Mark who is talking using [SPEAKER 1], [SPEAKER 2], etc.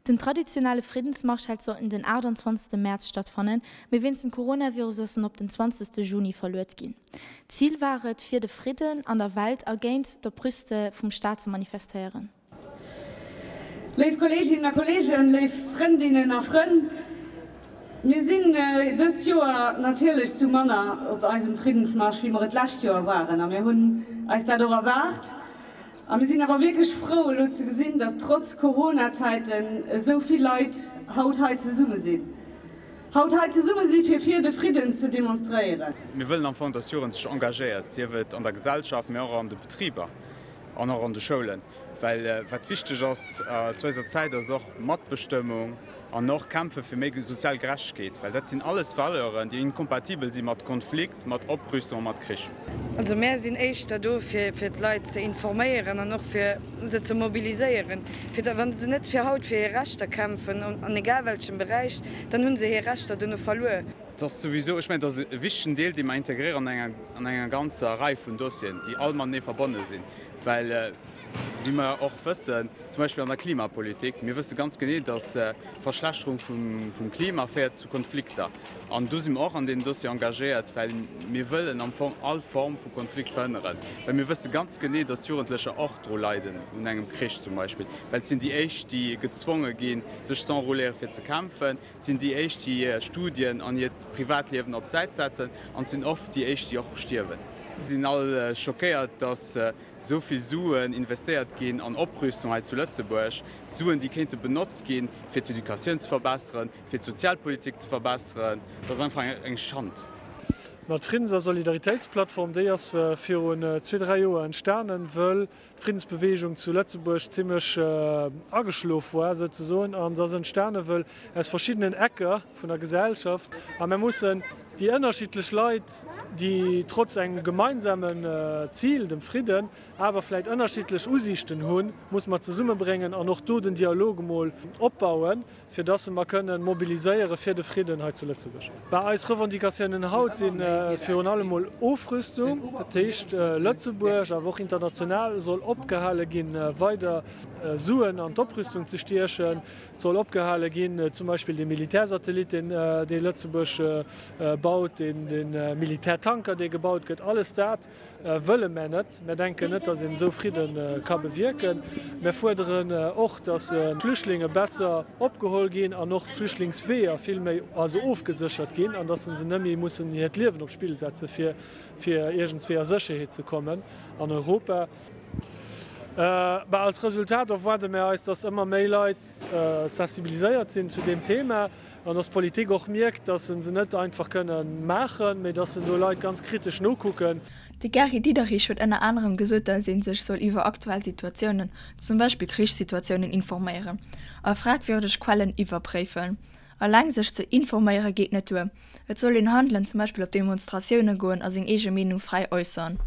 [SPEAKER 1] Den traditionelle Friddensmarsch hätt sollten den 28 Mäerz stattfannen, mee wéinst dem Coronavirus ass en op den 20 Juni verluet ginn. Zil war et, fir de Fridden an der Welt a géint d'Oprüste vum Staat ze manifestéieren.
[SPEAKER 2] Léif Kolleeginnen a Kolleegen, léif Frëndinnen a Frënn, mir sinn dëst Joer natierlech zu manner op eisem Friddensmarsch, wéi mer et d'lescht Joer waren, a mir hunn eis dat och erwaart. A mir sinn awer wierklech frou, elo ze gesinn, dass trotz Corona-Zäiten esou vill Leit haut hei zesumme sinn. Haut hei zesumme si fir fir de Fridden ze demonstréieren.
[SPEAKER 3] Mir wëllen am Fong, dass d'Jugend sech engagéiert, sief et an der Gesellschaft, mee och an de Betriber an och an de Schoulen. Well wat wichteg ass zu eiser Zäit, ass och Matbestëmmung an och Kämpfe fir méi sozial Gerechtegkeet, well dat sinn alles Valeuren, déi inkompatibel si mat Konflikt, mat Oprüstung a mat Krich.
[SPEAKER 4] Also mär sinn éischter do fir fir d'Leit ze informéieren an och fir se ze mobiliséieren, fir da wa se net fir haut fir hir Rechter kämpfen, an egal welchem Beräich, dann hu se hir Rechter duerno verluer.
[SPEAKER 3] Et ass souwisou, ech mengen, et ass e wichtegen Deel, dee mer integréieren an enger an enger ganzer Rei vun Dossieren, déi all matenee verbonne sinn, well, wéi mer och wëssen, zum Beispill an der Klimapolitik, mir wësse ganz genee, dass d'Verschlechterung vum Klima féiert zu Konflikter. An do si mer och an deem Dossier engagéiert, well mir wëllen am Fong all Form vu Konflikt verhënneren, well mir wësse ganz genee, dass d'Jugendlecher och dru leiden un engem Krich zum Beispill, well et sinn déi éischt, déi gezwonge ginn, sech z'enrôléiere fir ze kämpfen, et sinn déi éischt, déi hir Studien an hiert Privatliewen op d'Säit setzen an et sinn oft déi éischt, déi och stierwen. Mir sinn all schockéiert, dass esou vill Suen investéiert ginn an Oprüstung hei zu Lëtzebuerg, Suen, déi kéinte benotzt ginn, fir d'Educatioun ze verbesseren, fir d'Sozialpolitik ze verbesseren. Dat ass einfach eng Schand.
[SPEAKER 5] Ma d'Friddens a Solidaritéitsplattform, déi ass virun zwee, dräi Joer entstanen, wëll d'Friddensbeweegung zu Lëtzebuerg zimlech ageschlof war souzesoen. A se ass entstanen, wëll aus verschiddenen Ecker vun der Gesellschaft, a mir mussen déi ënnerschiddlech Leit, déi trotz engem gemeinsamen Zil, dem Fridden, awer vläit ënnerschiddlech Usiichten hunn, musse mer zesummebréngen an och do den Dialog emol opbauen, fir dass se mer kënnen mobiliséiere fir de Fridden hei zu Lëtzebuerg. Bah, eis Revendicatiounen haut si virun allem mol Ofrüstung, dat heescht Lëtzebuerg, awer och international soll opgehale ginn, weider Suen an d'Oprüstung ze stiechen. Et soll opgehale ginn, zum Beispill dee Militärsatellit, deen dee Lëtzebuerg baut, dee Militärtanker, dee gebaut gëtt, alles dat wëlle mär net. Mär denken net, datt een esou Fridde ka bewierken. Mär fuerderen och, datt d'Flüchtlinge besser opgeholl ginn an och d'Flüchtlingsweeër vill méi also ofgeséchert ginn an datt se net méi mussen hiert Liewen op d'Spill setze fir fir iergendswéi a Sécherheet ze kommen an Europa. Bah, als Resultat erwaarde mär eis, datt ëmmer méi Leit sensibiliséiert sinn zu deem Thema an datt d'Politik och mierkt, datt se se net einfach kënne maachen, mee datt se do Leit ganz kritesch nokucken.
[SPEAKER 6] De Gary Diderich huet ënner anerem gesot, datt ee sech soll iwwer aktuell Situatiounen, zum Beispill Krichssituatiounen, informéieren a fragwürdeg Quellen iwwerpréifen. Alleng sech ze informéiere geet net duer, et soll een handelen, zum Beispill op Demonstratioune goen a seng eege Meenung fräi äusseren.